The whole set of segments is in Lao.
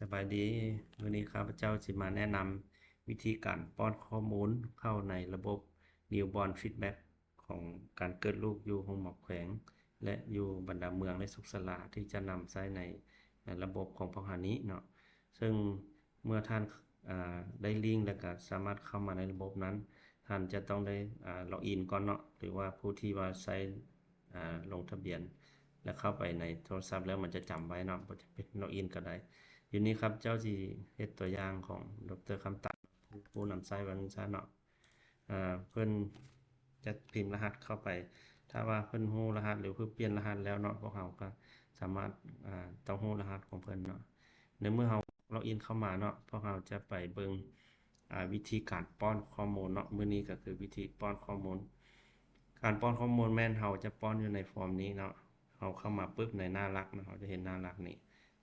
ສະບາຍດີ, ມື້ນີ້ຂ້າພະເຈົ້າຊິມາແນະນຳວິທີການປ້ອນຂໍ້ມູນເຂົ້າໃນລະບົບ Newborn Feedback ຂອງການເກີດລູກຢູ່ໂຮງໝໍແຂວງ ແລະ ຢູ່ບັນດາເມືອງ ແລະ ສຸກສາລາ ທີ່ຈະນຳໃຊ້ໃນ ໃນລະບົບຂອງພວກເຮົານີ້ເນາະ. ເຊິ່ງເມື່ອທ່ານ ອາ ໄດ້ລິ້ງ ແລ້ວກໍສາມາດເຂົ້າມາໃນລະບົບນັ້ນ, ທ່ານຈະຕ້ອງໄດ້ ອາ ລັອກອິນກ່ອນເນາະ ຫຼືວ່າຜູ້ທີ່ວ່າໃຊ້ ອາ ລົງທະບຽນ ແລ້ວເຂົ້າໄປໃນໂທລະສັບແລ້ວມັນຈະຈຳໄວ້ເນາະ, ບໍ່ຈຳເປັນລັອກອິນກໍໄດ້. ຢູ່ນີ້ຂ້າພະເຈົ້າຊິເຮັດຕົວຢ່າງຂອງ ດຣ ຄຳຕັນ ຜູ້ ຜູ້ນຳໃຊ້ວ່າຊັ້ນເນາະ. ອາ ເພິ່ນຈະພິມລະຫັດເຂົ້າໄປ. ຖ້າວ່າເພິ່ນຮູ້ລະຫັດ ຫຼື ເພິ່ນປ່ຽນລະຫັດແລ້ວເນາະ, ພວກເຮົາກໍສາມາດ ອາ ຕ້ອງຮູ້ລະຫັດຂອງເພິ່ນເນາະ. ໃນເມື່ອເຮົາລັອກອິນເຂົ້າມາເນາະ, ພວກເຮົາຈະໄປເບິ່ງ ອາ ວິທີການປ້ອນຂໍ້ມູນເນາະ. ມື້ນີ້ກໍຄືວິທີປ້ອນຂໍ້ມູນ. ການປ້ອນຂໍ້ມູນແມ່ນເຮົາຈະປ້ອນຢູ່ໃນຟອມນີ້ເນາະ. ເຮົາເຂົ້າມາປຶບໃນໜ້າຫຼັກເນາະ, ເຮົາຈະເຫັນໜ້າຫຼັກນີ້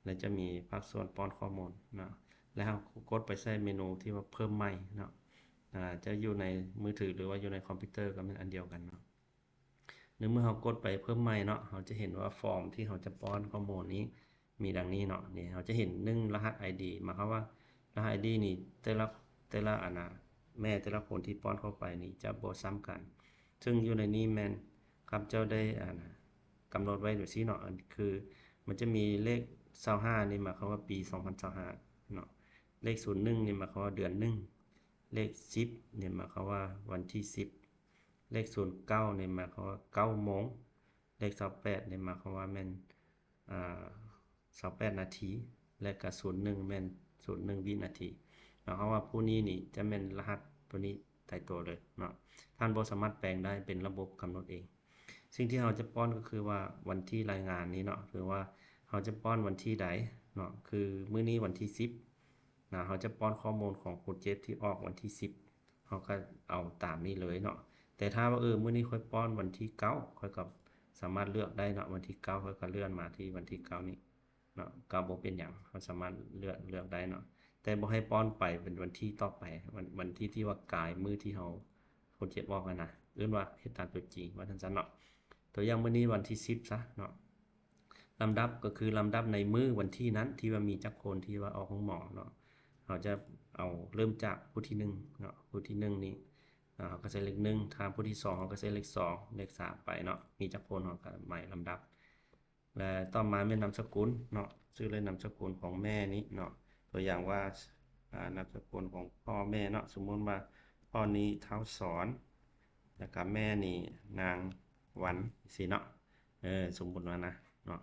ແລະ ຈະມີພາກສ່ວນປ້ອນຂໍ້ມູນເນາະ, ແລ້ວເຮົາກົດໄປໃສ່ເມນູທີ່ວ່າເພີ່ມໃໝ່ເນາະ. ອາ ຈະຢູ່ໃນມືຖື ຫຼືວ່າຢູ່ໃນຄອມພິວເຕີກໍແມ່ນອັນດຽວກັນເນາະ. ໃນເມື່ອເຮົາກົດໄປເພີ່ມໃໝ່ເນາະ, ເຮົາຈະເຫັນວ່າຟອມທີ່ເຮົາຈະປ້ອນຂໍ້ມູນນີ້ມີດັ່ງນີ້ເນາະ. ນີ້ເຮົາຈະເຫັນ ໜຶ່ງ ລະຫັດ ໄອດີ ໝາຍຄວາມວ່າລະຫັດ ໄອດີ ນີ້ແຕ່ລະ ແຕ່ລະອັນນະ ແມ່ແຕ່ລະຄົນທີ່ປ້ອນເຂົ້າໄປນີ້ຈະບໍ່ຊ້ຳກັນ. ເຊິ່ງຢູ່ໃນນີ້ແມ່ນຂ້າພະເຈົ້າໄດ້ ອັນນະ ກຳນົດໄວ້ແບບຊີ້ເນາະ, ອັນຄືມັນຈະມີເລກ ຊາວຫ້າ ນີ້ໝາຍຄວາມວ່າປີ ສອງພັນຊາວຫ້າ ເນາະ, ເລກ ສູນໜຶ່ງ ນີ້ໝາຍຄວາມວ່າເດືອນໜຶ່ງ, ເລກ ສິບ ນີ້ໝາຍຄວາມວ່າວັນທີ ສິບ, ເລກ ສູນເກົ້າ ນີ້ໝາຍຄວາມວ່າ ເກົ້າໂມງ, ເລກ ຊາວແປດ ນີ້ໝາຍຄວາມວ່າແມ່ນ ອາ ຊາວແປດນາທີ ແລະກະ ສູນໜຶ່ງ ແມ່ນ ສູນໜຶ່ງ ວິນາທີເນາະ. ເຮົາວ່າຜູ້ນີ້ນີ້ຈະແມ່ນລະຫັດຕົວນີ້ຕາຍຕົວເລີຍເນາະ, ທ່ານບໍ່ສາມາດແປງໄດ້, ເປັນລະບົບກຳນົດເອງ. ສິ່ງທີ່ເຮົາຈະປ້ອນກໍຄືວ່າວັນທີລາຍງານນີ້ເນາະ, ຄືວ່າເຮົາຈະປ້ອນວັນທີໃດເນາະ, ຄືມື້ນີ້ວັນທີ ສິບ ນະ, ເຮົາຈະປ້ອນຂໍ້ມູນຂອງຄົນເຈັບທີ່ອອກວັນທີ ສິບ ເຮົາກໍເອົາຕາມນີ້ເລີຍເນາະ. ແຕ່ຖ້າວ່າ ເອີ ມື້ນີ້ຂ້ອຍປ້ອນວັນທີ ເກົ້າ ຂ້ອຍກໍສາມາດເລືອກໄດ້ເນາະ, ວັນທີ ເກົ້າ ຂ້ອຍກໍເລື່ອນມາທີ່ວັນທີ ເກົ້າ ນີ້ເນາະ, ກໍບໍ່ເປັນຫຍັງ, ເຮົາສາມາດເລືອກ ເລືອກໄດ້ເນາະ. ແຕ່ບໍ່ໃຫ້ປ້ອນໄປເປັນວັນທີຕໍ່ໄປ, ວັນ ວັນທີທີ່ວ່າກາຍມື້ທີ່ເຮົາ ຄົນເຈັບອອກຫັ້ນນະ, ເອີ້ນວ່າເຮັດຕາມຕົວຈິງ ວ່າຊັ້ນຊະເນາະ. ຕົວຢ່າງມື້ນີ້ວັນທີ ສິບ ຊະເນາະ. ລຳດັບກໍຄືລຳດັບໃນມື້ວັນທີນັ້ນ ທີ່ວ່າມີຈັກຄົນທີ່ວ່າອອກໂຮງໝໍເນາະ, ເຮົາຈະເອົາເລີ່ມຈາກຜູ້ທີ ໜຶ່ງ ເນາະ. ຜູ້ທີ ໜຶ່ງ ນີ້ ເຮົາກໍໃສ່ເລກ ໜຶ່ງ, ຖ້າຜູ້ທີ ສອງ ເຮົາກໍໃສ່ເລກ ສອງ ເລກ ສາມ ໄປເນາະ, ມີຈັກຄົນເຮົາກໍໄໝລຳດັບ. ແລະຕໍ່ມາແມ່ນນາມສະກຸນເນາະ, ຊື່ ແລະ ນາມສະກຸນຂອງແມ່ນີ້ເນາະ. ຕົວຢ່າງວ່າ ອາ ນາມສະກຸນຂອງພໍ່ແມ່ເນາະ, ສົມມຸດວ່າພໍ່ນີ້ທ້າວສອນ ແລ້ວກໍແມ່ນີ້ນາງວັນ ຊີ້ເນາະ. ເອີ ສົມມຸດວ່ານະເນາະ,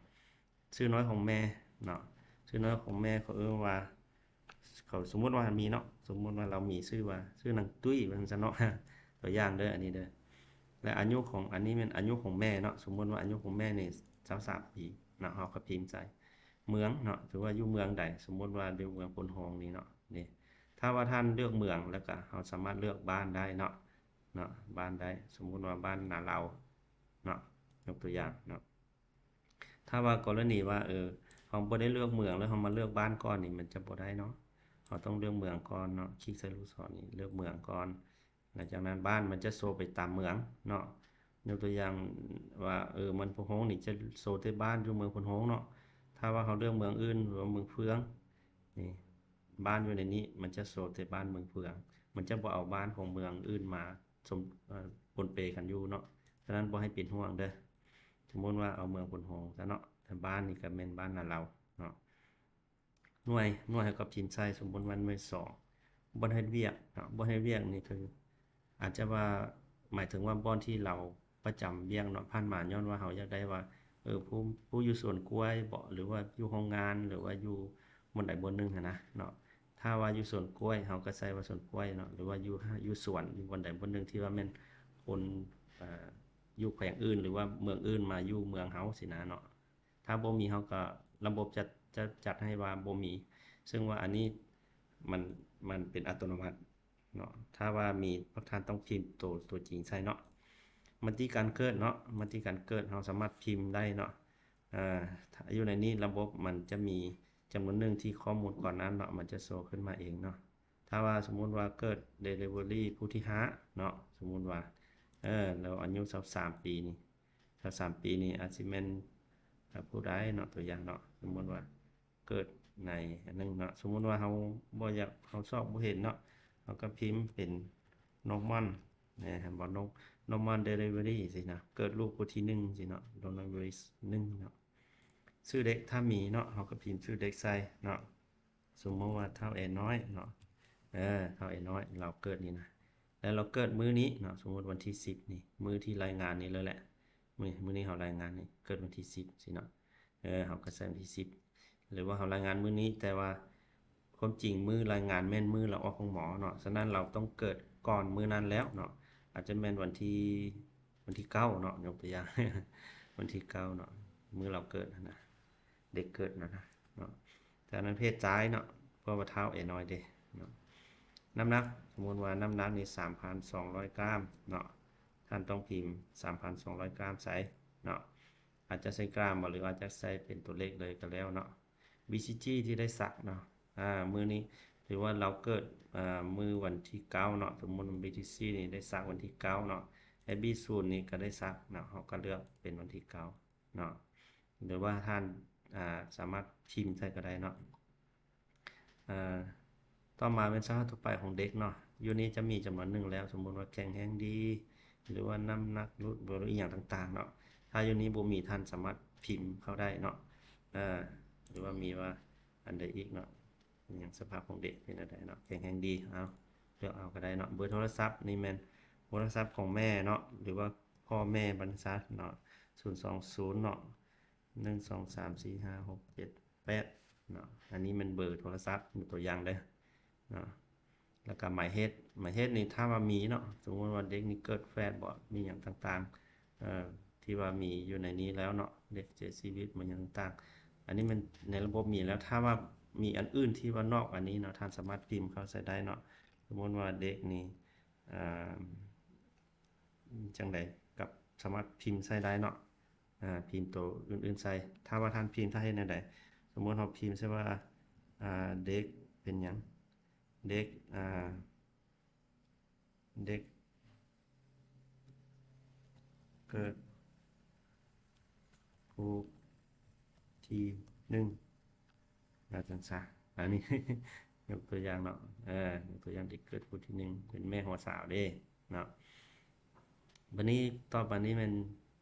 ຊື່ນ້ອຍຂອງແມ່ເນາະ, ຊື່ນ້ອຍຂອງແມ່ເຂົາເອີ້ນວ່າ ເຂົາ ສົມມຸດວ່າມີເນາະ, ສົມມຸດວ່າລາວມີຊື່ວ່າ ຊື່ນາງຕຸ້ຍ ວ່າຊັ້ນຊະເນາະ. ຕົວຢ່າງເດີ ອັນນີ້ເດີ. ແລະອາຍຸຂອງ ອັນນີ້ແມ່ນອາຍຸຂອງແມ່ເນາະ, ສົມມຸດວ່າອາຍຸຂອງແມ່ນີ້ ຊາວສາມປີເນາະ, ເຮົາກໍພິມໃສ່ເມືອງເນາະ, ຖືວ່າຢູ່ເມືອງໃດ, ສົມມຸດວ່າຢູ່ເມືອງໂພນໂຮງນີ້ເນາະ. ນີ້ ຖ້າວ່າທ່ານເລືອກເມືອງ ແລ້ວກໍເຮົາສາມາດເລືອກບ້ານໄດ້ເນາະ, ເນາະ ບ້ານໄດ້, ສົມມຸດວ່າບ້ານນາລາວເນາະ, ຍົກຕົວຢ່າງເນາະ. ຖ້າວ່າກໍລະນີວ່າ ເອີ ເຮົາບໍ່ໄດ້ເລືອກເມືອງ ແລ້ວເຮົາມາເລືອກບ້ານກ່ອນນີ້ ມັນຈະບໍ່ໄດ້ເນາະ. ເຮົາຕ້ອງເລືອກເມືອງກ່ອນເນາະ, ຄລິກໃສ່ລູກສອນນີ້ ເລືອກເມືອງກ່ອນ, ຫຼັງຈາກນັ້ນບ້ານມັນຈະໂຊໄປຕາມເມືອງເນາະ. ຍົກຕົວຢ່າງວ່າ ເອີ ເມືອງໂພນໂຮງນີ້ຈະໂຊແຕ່ບ້ານຢູ່ເມືອງໂພນໂຮງເນາະ. ຖ້າວ່າເຮົາເລືອກເມືອງອື່ນ ຫຼືວ່າເມືອງເຟືອງ ນີ້ ບ້ານຢູ່ໃນນີ້ມັນຈະໂຊແຕ່ບ້ານເມືອງເຟືອງ, ມັນຈະບໍ່ເອົາບ້ານຂອງເມືອງອື່ນມາສົມ ເອີ ປົນເປກັນຢູ່ເນາະ. ສະນັ້ນບໍ່ໃຫ້ເປັນຫ່ວງເດີ. ສົມມຸດວ່າເອົາເມືອງໂພນໂຮງຊະເນາະ, ແຕ່ບ້ານນີ້ກໍແມ່ນບ້ານນາລາວເນາະ. ໜ່ວຍ ໜ່ວຍເຮົາກໍພິມໃສ່, ສົມມຸດວ່າໜ່ວຍສອງ. ບ່ອນເຮັດວຽກເນາະ, ບ່ອນເຮັດວຽກນີ້ຄື ອາດຈະວ່າ ໝາຍເຖິງວ່າບ່ອນທີ່ລາວປະຈຳວຽກເນາະ, ຜ່ານມາຍ້ອນວ່າເຮົາຢາກໄດ້ວ່າ ເອີ ຜູ້ ຜູ້ຢູ່ສວນກ້ວຍເບາະ ຫຼືວ່າຢູ່ໂຮງງານ ຫຼືວ່າຢູ່ບ່ອນໃດບ່ອນໜຶ່ງຫັ້ນນະເນາະ. ຖ້າວ່າຢູ່ສວນກ້ວຍ ເຮົາກໍໃສ່ວ່າສວນກ້ວຍເນາະ, ຫຼືວ່າຢູ່ ຢູ່ສວນ ຢູ່ບ່ອນໃດບ່ອນໜຶ່ງທີ່ວ່າແມ່ນຄົນ ເອີ ຢູ່ແຂວງອື່ນ ຫຼືວ່າເມືອງອື່ນມາຢູ່ເມືອງເຮົາຊີ້ນະເນາະ. ຖ້າບໍ່ມີ ເຮົາກໍ ລະບົບຈະ ຈະຈັດໃຫ້ວ່າບໍ່ມີ, ເຊິ່ງວ່າອັນນີ້ມັນ ມັນເປັນອັດຕະໂນມັດເນາະ. ຖ້າວ່າມີ ພວກທ່ານຕ້ອງພິມໂຕ ຕົວຈິງໃສ່ເນາະ. ມະຕິການເກີດເນາະ, ມະຕິການເກີດເຮົາສາມາດພິມໄດ້ເນາະ. ອາ ຢູ່ໃນນີ້ລະບົບມັນຈະມີຈຳນວນໜຶ່ງທີ່ຂໍ້ມູນກ່ອນນັ້ນເນາະ, ມັນຈະໂຊຂຶ້ນມາເອງເນາະ. ຖ້າວ່າສົມມຸດວ່າເກີດເດລິເວີຣີຜູ້ທີຫ້າເນາະ, ສົມມຸດວ່າ ເອີ ລາວອາຍຸຊາວສາມປີນີ້ ຊາວສາມປີນີ້ອາດຊິແມ່ນ ອາ ຜູ້ໃດເນາະ, ຕົວຢ່າງເນາະ, ສົມມຸດວ່າເກີດ ໃນອັນໜຶ່ງເນາະ. ສົມມຸດວ່າເຮົາບໍ່ຢາກ ເຮົາຊອກບໍ່ເຫັນເນາະ ເຮົາກໍພິມເປັນ Norman ນະ ເຫັນບໍ່? Nor- Norman Delivery ຊີ້ນະ ເກີດລູກຜູ້ທີໜຶ່ງຊີ້ເນາະ Norman Delivery ໜຶ່ງເນາະ. ຊື່ເດັກ ຖ້າມີເນາະ ເຮົາກໍພິມຊື່ເດັກໃສ່ເນາະ. ສົມມຸດວ່າທ້າວແອນ້ອຍເນາະ ເອີ ທ້າວແອນ້ອຍ ລາວເກີດນີ້ນະ ແລ້ວລາວເກີດມື້ນີ້ເນາະ ສົມມຸດວັນທີສິບນີ້ ມື້ທີ່ລາຍງານນີ້ເລີຍແຫຼະ. ມື້ ມື້ນີ້ເຮົາລາຍງານນີ້ ເກີດວັນທີສິບຊີ້ເນາະ ເອີ ເຮົາກໍໃສ່ວັນທີສິບ ຫຼືວ່າເຮົາລາຍງານມື້ນີ້ ແຕ່ວ່າຄວາມຈິງມື້ລາຍງານແມ່ນມື້ລາວອອກໂຮງໝໍເນາະ. ສະນັ້ນລາວຕ້ອງເກີດກ່ອນມື້ນັ້ນແລ້ວເນາະ ອາດຈະແມ່ນວັນທີ ວັນທີເກົ້າເນາະ ຍົກຕົວຢ່າງ ວັນທີເກົ້າເນາະ ມື້ລາວເກີດຫັ້ນນະ ເດັກເກີດຫັ້ນນະເນາະ. ຈາກນັ້ນເພດຊາຍເນາະ ເພາະວ່າທ້າວແອນ້ອຍເດ້ເນາະ. ນ້ຳໜັກ ສົມມຸດວ່ານ້ຳໜັກນີ້ສາມພັນສອງຮ້ອຍກຣາມເນາະ ທ່ານຕ້ອງພິມສາມພັນສອງຮ້ອຍກຣາມໃສ່ເນາະ ອາດຈະໃສ່ກຣາມບໍ່ ຫຼືອາດຈະໃສ່ເປັນຕົວເລກເລີຍກໍແລ້ວເນາະ. ບີຊີຈີ ທີ່ໄດ້ສັກເນາະ ອາ ມື້ນີ້ຖືວ່າລາວເກີດ ອາ ມື້ວັນທີເກົ້າເນາະ ສົມມຸດ ບີທີຊີ ນີ້ໄດ້ສັກວັນທີເກົ້າເນາະ ແລະ ບີສູນ ນີ້ກໍໄດ້ສັກເນາະ ເຮົາກໍເລືອກເປັນວັນທີເກົ້າເນາະ ຫຼືວ່າທ່ານ ອາ ສາມາດພິມໃສ່ກໍໄດ້ເນາະ. ອາ ຕໍ່ມາແມ່ນສະພາບທົ່ວໄປຂອງເດັກເນາະ ຢູ່ນີ້ຈະມີຈຳນວນໜຶ່ງແລ້ວ ສົມມຸດວ່າແຂງແຮງດີ ຫຼືວ່ານ້ຳໜັກຫຼຸດ ຫຼືອີ່ຫຍັງຕ່າງໆເນາະ. ຖ້າຢູ່ນີ້ບໍ່ມີ ທ່ານສາມາດພິມເຂົ້າໄດ້ເນາະ ເອີ ຫຼືວ່າມີວ່າອັນໃດອີກເນາະ ອີ່ຫຍັງ ສະພາບຂອງເດັກເປັນແນວໃດເນາະ ແຂງແຮງດີ ເອົາ ເລືອກເອົາກໍໄດ້ເນາະ. ເບີໂທລະສັບນີ້ແມ່ນໂທລະສັບຂອງແມ່ເນາະ ຫຼືວ່າພໍ່ແມ່ບັນຊາເນາະ ສູນສອງສູນເນາະ ໜຶ່ງ ສອງ ສາມ ສີ່ ຫ້າ ຫົກ ເຈັດ ແປດເນາະ. ອັນນີ້ແມ່ນເບີໂທລະສັບ ຍົກຕົວຢ່າງເດີເນາະ. ແລ້ວກໍໝາຍເຫດ ໝາຍເຫດນີ້ຖ້າວ່າມີເນາະ ສົມມຸດວ່າເດັກນີ້ເກີດແຝດບໍ ມີຫຍັງຕ່າງໆ ເອີ ທີ່ວ່າມີຢູ່ໃນນີ້ແລ້ວເນາະ ເດັກເສຍຊີວິດ ມີຫຍັງຕ່າງໆ ອັນນີ້ແມ່ນໃນລະບົບມີແລ້ວ. ຖ້າວ່າມີອັນອື່ນທີ່ວ່ານອກອັນນີ້ເນາະ ທ່ານສາມາດພິມເຂົ້າໃສ່ໄດ້ເນາະ. ສົມມຸດວ່າເດັກນີ້ ເອີ ຈັ່ງໃດ ກໍສາມາດພິມໃສ່ໄດ້ເນາະ ອາ ພິມໂຕອື່ນໆໃສ່. ຖ້າວ່າທ່ານພິມ ທ່ານເຮັດແນວໃດ? ສົມມຸດເຮົາພິມໃສ່ວ່າ ອາ ເດັກເປັນຫຍັງ? ເດັກ ອາ ເດັກເກີດຜູ້ທີໜຶ່ງ ວ່າຊັ້ນຊະ. ອັນນີ້ຍົກຕົວຢ່າງເນາະ ເອີ ຍົກຕົວຢ່າງ ເດັກເກີດຜູ້ທີໜຶ່ງ ເປັນແມ່ຫົວສາວເດ້ເນາະ. ບັດນີ້ ຕໍ່ໄປນີ້ແມ່ນ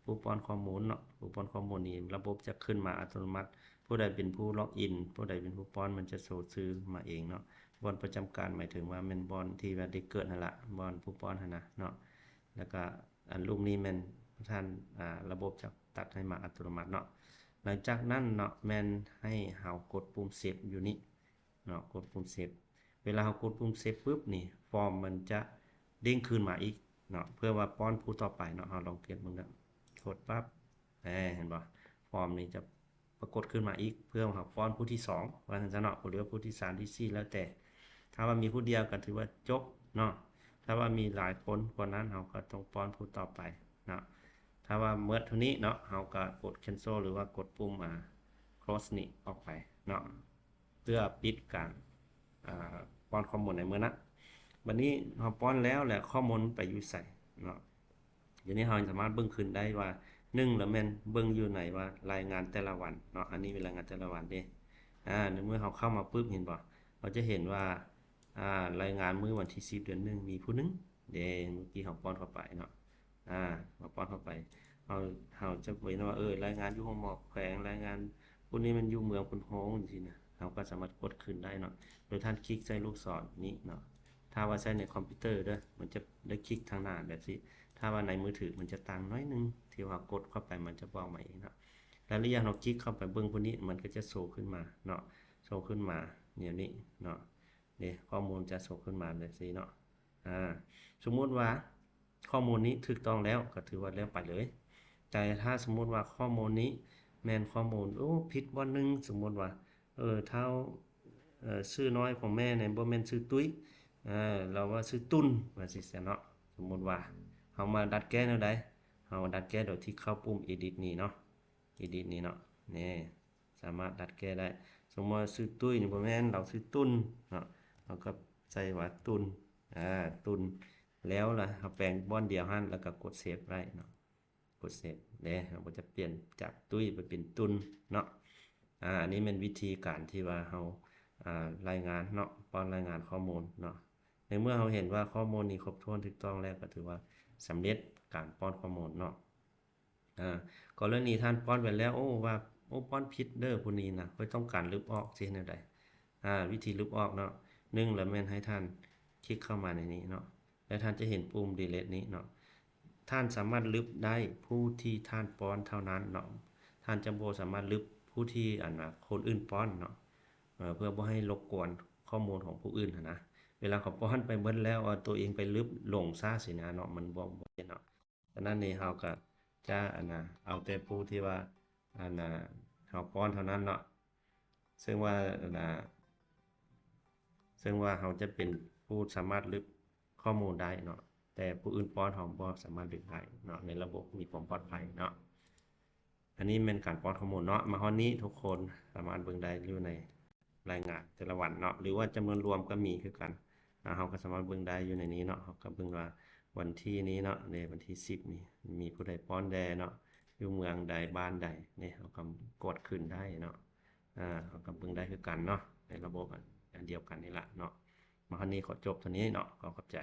ຜູ້ປ້ອນຂໍ້ມູນເນາະ ຜູ້ປ້ອນຂໍ້ມູນນີ້ລະບົບຈະຂຶ້ນມາອັດຕະໂນມັດ ຜູ້ໃດເປັນຜູ້ລັອກອິນ ຜູ້ໃດເປັນຜູ້ປ້ອນ ມັນຈະໂຊຊື່ມາເອງເນາະ. ບ່ອນປະຈຳການ ໝາຍເຖິງວ່າແມ່ນບ່ອນທີ່ວ່າເດັກເກີດຫັ້ນລະ ບ່ອນຜູ້ປ້ອນຫັ້ນນະເນາະ. ແລ້ວກະອັນຮູບນີ້ແມ່ນທ່ານ ອາ ລະບົບຈະຕັດໃຫ້ມາອັດຕະໂນມັດເນາະ. ຫຼັງຈາກນັ້ນເນາະ ແມ່ນໃຫ້ເຮົາກົດປຸ່ມເຊບຢູ່ນີ້ເນາະ ກົດປຸ່ມເຊບ. ເວລາເຮົາກົດປຸ່ມເຊບປຶບນີ້ ຟອມມັນຈະເດ້ງຄືນມາອີກເນາະ ເພື່ອວ່າປ້ອນຜູ້ຕໍ່ໄປເນາະ. ເຮົາລອງກຽດເບິ່ງເດີ ກົດປັບ ແນ່ ເຫັນບໍ່? ຟອມນີ້ຈະປາກົດຂຶ້ນມາອີກ ເພື່ອເຮົາປ້ອນຜູ້ທີສອງ ວ່າຊັ້ນຊະເນາະ ຫຼືວ່າຜູ້ທີສາມ ທີສີ່ ແລ້ວແຕ່. ຖ້າວ່າມີຜູ້ດຽວກໍຖືວ່າຈົບເນາະ ຖ້າວ່າມີຫຼາຍຄົນກວ່ານັ້ນ ເຮົາກໍຕ້ອງປ້ອນຜູ້ຕໍ່ໄປເນາະ. ຖ້າວ່າໝົດເທົ່ານີ້ເນາະ ເຮົາກໍກົດ cancel ຫຼືວ່າກົດປຸ່ມ ອາ close ນີ້ອອກໄປເນາະ ເພື່ອປິດການ ອາ ປ້ອນຂໍ້ມູນໃນມື້ນັ້ນ. ບັດນີ້ເຮົາປ້ອນແລ້ວ ແລ້ວຂໍ້ມູນໄປຢູ່ໃສເນາະ? ດຽວນີ້ເຮົາສາມາດເບິ່ງຄືນໄດ້ວ່າ ໜຶ່ງ ລະແມ່ນເບິ່ງຢູ່ໃນວ່າລາຍງານແຕ່ລະວັນເນາະ ອັນນີ້ເປັນລາຍງານແຕ່ລະວັນເດ້. ອາ ໃນເມື່ອເຮົາເຂົ້າມາປຶບ ເຫັນບໍ່? ເຮົາຈະເຫັນວ່າ ອາ ລາຍງານມື້ວັນທີສິບ ເດືອນໜຶ່ງ ມີຜູ້ໜຶ່ງເດ້ ມື້ກີ້ເຮົາປ້ອນເຂົ້າໄປເນາະ. ອາ ເຮົາປ້ອນເຂົ້າໄປ ເຮົາ ເຮົາຈະເຫັນວ່າ ເອີ ລາຍງານຢູ່ໂຮງໝໍແຂວງ ລາຍງານຜູ້ນີ້ແມ່ນຢູ່ເມືອງພຸ້ນໂຮງ ຈັ່ງຊີ້ນະ ເຮົາກໍສາມາດກົດຄືນໄດ້ເນາະ ໂດຍທ່ານຄລິກໃສ່ລູກສອນນີ້ເນາະ. ຖ້າວ່າໃຊ້ໃນຄອມພິວເຕີເດີ ມັນຈະໄດ້ຄລິກທາງໜ້າແບບຊີ້ ຖ້າວ່າໃນມືຖືມັນຈະຕ່າງໜ້ອຍໜຶ່ງ ທີ່ວ່າເຮົາກົດເຂົ້າໄປມັນຈະບອກມາເອງເນາະ. ລາຍລະອຽດເຮົາຄລິກເຂົ້າໄປເບິ່ງຜູ້ນີ້ ມັນກໍຈະໂຊຂຶ້ນມາເນາະ ໂຊຂຶ້ນມາແນວນີ້ເນາະ. ເດ້ ຂໍ້ມູນຈະໂຊຂຶ້ນມາແບບຊີ້ເນາະ. ອາ ສົມມຸດວ່າຂໍ້ມູນນີ້ຖືກຕ້ອງແລ້ວ ກໍຖືວ່າແລ້ວໄປເລີຍ. ແຕ່ຖ້າສົມມຸດວ່າຂໍ້ມູນນີ້ແມ່ນຂໍ້ມູນ ໂອ້ ຜິດບ່ອນໜຶ່ງ ສົມມຸດວ່າ ເອີ ທ້າວ ເອີ ຊື່ນ້ອຍຂອງແມ່ນີ້ບໍ່ແມ່ນຊື່ຕຸ້ຍ ເອີ ລາວວ່າຊື່ຕຸນ ວ່າຊີ້ຊະເນາະ. ສົມມຸດວ່າເຮົາມາດັດແກ້ແນວໃດ? ເຮົາດັດແກ້ໂດຍທີ່ເຂົ້າປຸ່ມ edit ນີ້ເນາະ edit ນີ້ເນາະ ນີ້ ສາມາດດັດແກ້ໄດ້. ສົມມຸດວ່າຊື່ຕຸ້ຍນີ້ບໍ່ແມ່ນ ລາວຊື່ຕຸນເນາະ ເຮົາກໍໃສ່ວ່າຕຸນ ອາ ຕຸນ ແລ້ວລະເຮົາແປງບ່ອນດຽວຫັ້ນ ແລ້ວກໍກົດເຊບໄວ້ເນາະ ກົດເຊບເດ້. ເຮົາກໍຈະປ່ຽນຈາກຕຸ້ຍໄປເປັນຕຸນເນາະ. ອາ ອັນນີ້ແມ່ນວິທີການທີ່ວ່າເຮົາ ອາ ລາຍງານເນາະ, ປ້ອນລາຍງານຂໍ້ມູນເນາະ. ໃນເມື່ອເຮົາເຫັນວ່າຂໍ້ມູນນີ້ຄົບຖ້ວນຖືກຕ້ອງແລ້ວ ກໍຖືວ່າສຳເລັດການປ້ອນຂໍ້ມູນເນາະ. ອາ ກໍລະນີທ່ານປ້ອນໄປແລ້ວ ໂອ້ ວ່າ ໂອ້ ປ້ອນຜິດເດີຜູ້ນີ້ນະ, ຂ້ອຍຕ້ອງການລຶບອອກ ຊິເຮັດແນວໃດ? ອາ ວິທີລຶບອອກເນາະ, ໜຶ່ງລະແມ່ນໃຫ້ທ່ານຄລິກເຂົ້າມາໃນນີ້ເນາະ ແລ້ວທ່ານຈະເຫັນປຸ່ມ delete ນີ້ເນາະ. ທ່ານສາມາດລຶບໄດ້ຜູ້ທີ່ທ່ານປ້ອນເທົ່ານັ້ນເນາະ, ທ່ານຈະບໍ່ສາມາດລຶບຜູ້ທີ່ ອັນນາ ຄົນອື່ນປ້ອນເນາະ, ເພື່ອບໍ່ໃຫ້ລົບກວນຂໍ້ມູນຂອງຜູ້ອື່ນຫັ້ນນະ. ເວລາເຂົາປ້ອນໄປເບິດແລ້ວ ເອົາຕົວເອງໄປລຶບຫຼົງຊະຊີ້ນະເນາະ, ມັນບໍ່ ບໍ່ເຮັດເນາະ. ສະນັ້ນນີ້ເຮົາກໍຈະ ອັນນາ ເອົາແຕ່ຜູ້ທີ່ວ່າ ອັນນາ ເຮົາປ້ອນເທົ່ານັ້ນເນາະ, ເຊິ່ງວ່າ ອັນນາ ເຊິ່ງວ່າເຮົາຈະເປັນຜູ້ສາມາດລຶບຂໍ້ມູນໄດ້ເນາະ, ແຕ່ຜູ້ອື່ນປ້ອນເຮົາບໍ່ສາມາດລຶບໄດ້ເນາະ, ໃນລະບົບມີຄວາມປອດໄພເນາະ. ອັນນີ້ແມ່ນການປ້ອນຂໍ້ມູນເນາະ. ມາຮອດນີ້ທຸກຄົນສາມາດເບິ່ງໄດ້ຢູ່ໃນລາຍງານແຕ່ລະວັນເນາະ ຫຼືວ່າຈຳນວນລວມກໍມີຄືກັນ. ອາ ເຮົາກໍສາມາດເບິ່ງໄດ້ຢູ່ໃນນີ້ເນາະ, ເຮົາກໍເບິ່ງວ່າວັນທີນີ້ເນາະ ໃນວັນທີສິບນີ້ມີຜູ້ໃດປ້ອນແດ່ເນາະ, ຢູ່ເມືອງໃດ ບ້ານໃດນີ້ ເຮົາກໍກວດຄືນໄດ້ເນາະ. ອາ ເຮົາກໍເບິ່ງໄດ້ຄືກັນເນາະ ໃນລະບົບອັນ ອັນດຽວກັນນີ້ລະເນາະ. ມາຮອດນີ້ຂໍຈົບເທົ່ານີ້ເນາະ, ຂໍຂອບໃຈ.